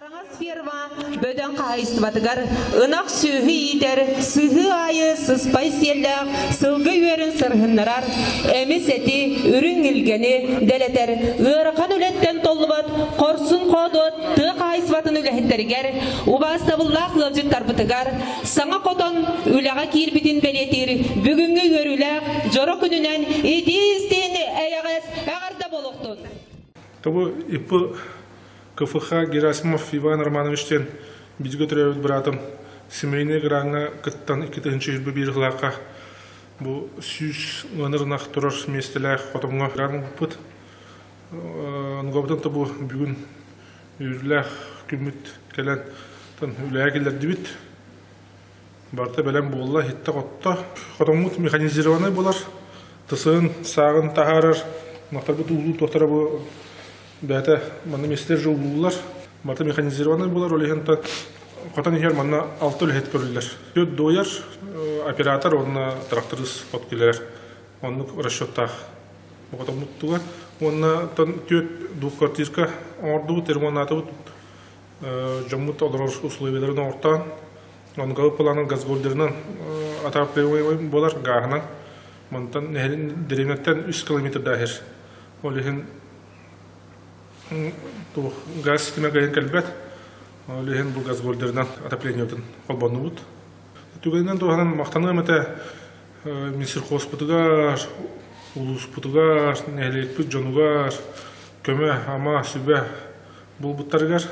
Араҥас ферма бөдөҥ хаһаайыстыбатыгар ынах сүөһү иитэр, сыһыы аайы сыспай сиэллээх сылгы үөрүн сырыһыннарар, эмис эти, үрүҥ илгэни дэлэтэр, ыарахан үлэттэн толлубат хорсун хоодуот тыа хаһаайыстыбатын үлэһиттэригэр, убаастабыллаах ыалдьыттарбытыгар саҥа хотон үлэҕэ киирбитин бэлиэтиир бүгүҥҥү үөрүүлээх дьоро күнүнэн итии-истиҥ эйэҕэс эҕэрдэ буолуохтун! Тобу ИП КФХ Герасимов Иван Романович диэн бииргэ төрөөбүт быраатым семейнай граҥҥа кыттан 2021 сыллаахха бу 100 ынах турар миэстэлээх хотоҥҥо гран ылбыппыт. Ангобутун да бу бүгүн үөрүүлээх күммүт кэлэн үлэҕэ киллэрдибит. Барыта бэлэм буолла, иһиттэ-хотто. Хотоммут механизированнай буолар. Тысыын, сааҕын таһаарар. Махтарбыт уулуу туохтара бу бэйэтэ манна миэстэлэр же уулууллар. Барыта механизированнай буолар, ол иһин хотон иһэр манна алта үлэһит көрүллэр. Түөрт дуойар, оператор уонна тракторист от киллэрэр. Оннук расчеттаах хотоммут туга. Уонна түөрт двухквартирка оҥордубут, ремоннаатыбыт. Дьоммут олорор условияларын оҥортоон, Онго планын газгольдерынан отапливаемый буолар гааһынан. Мантан дэриэбинэттэн 3 километрдаах иһэр. Ол иһин туох газ ситимэ кыайан кэлбэт. Ол иһин бу газгольдерынан отоплениетын холбоннубут. Түгэнинэн туһанан махтаныам этэ Минсельхозпутугар, улууспутугар, нэһилиэкпит дьонугар көмө, ама, сүбэ булбуттарыгар.